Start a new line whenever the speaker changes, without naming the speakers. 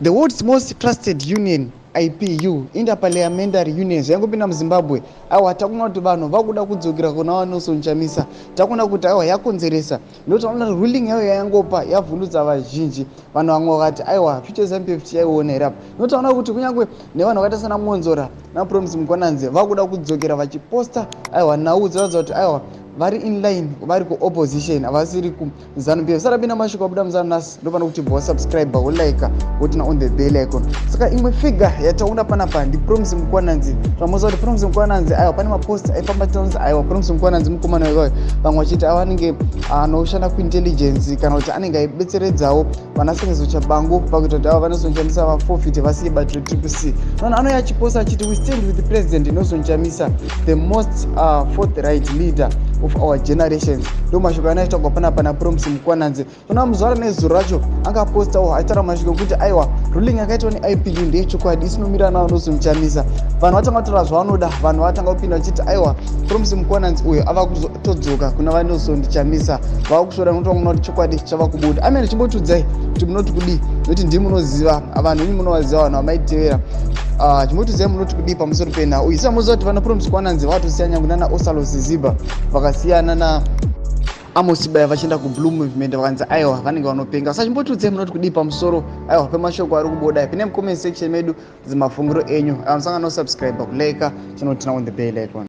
The world's most trusted union, IPU, Interparliamentary Union, zvayangopinda muZimbabwe, aiwa, takuona kuti vanhu vakuda kudzokera kuna vaNelson Chamisa. Takuona kuti, aiwa, yakonzeresa, ndokuti taona kuti ruling yayo yayangopa yavhundutsa vazhinji. Vanhu vamwe vakati, aiwa, future ZANU PF tichaiona here apa? Notaona kuti kunyange nevanhu vakaita sana Mwonzora naPromise Mukwananzi vakuda kudzokera vachiposta, aiwa, nhau dzinoratidza kuti, aiwa, vari inline, vari kuopposition, havasiri kuZANU PF. Sarapinda mashoko abuda muzana nhasi, ndopano kuti bva wasubscribe, wolike, woturn on the bell icon. Saka imwe figure yataona panapa ndiPromise Mukwananzi. Tinomuziva kuti Promise Mukwananzi, aiwa, pane mapost aifamba tonzi, aiwa, Promise Mukwananzi mukomana iwayo. Vamwe vachiti ava anenge anoshanda kuintelligence, kana kuti anenge aibetseredzawo vanaSengezo Tshabangu pakuita kuti ava vaNelson Chamisa vaforfeit, vasiye bato reTriple C. Vanhu anouya achiposta achiti, "We stand with the President Nelson Chamisa, the most forthright leader of our generations." Ndo mashoko anoitaurwa panapa naPromise Mukwananzi. Tona muzuva nezuro racho angapostawo aitaura mashoko ekuti, aiwa, ruling yakaitwa neIPU ndeyechokwadi, isinomira naVaNelson Chamisa. Vanhu vatanga kutaura zvavanoda. Vanhu vatanga kupinda vachiti, aiwa, Promise Mukwananzi uyo ava kutodzoka kuna vaNelson Chamisa, vava kusvora, nokuti vakuona kuti chokwadi chava kubuda. Amen. Chimbotiudzai kuti munoti kudii, nokuti ndii munoziva vanhu, imi munovaziva vanhu vamaitevera. Chimbotiudzai munoti kudii pamusoro penhau iyi. Samuziva kuti vana Promise Mkwananzi vatosiyana nyange nana Ostallos Siziba, vakasiyana na Amos Baya, vachienda kuBlue Movement, vakanzi, aiwa, vanenge vanopenga. Saka chimbotiudzai munoti kudii pamusoro, aiwa, pemashoko ari kubuda. Pine mucomment section medu dzimafungiro enyu. Musangano subscribe, kulike, chinoturn on the bell icon.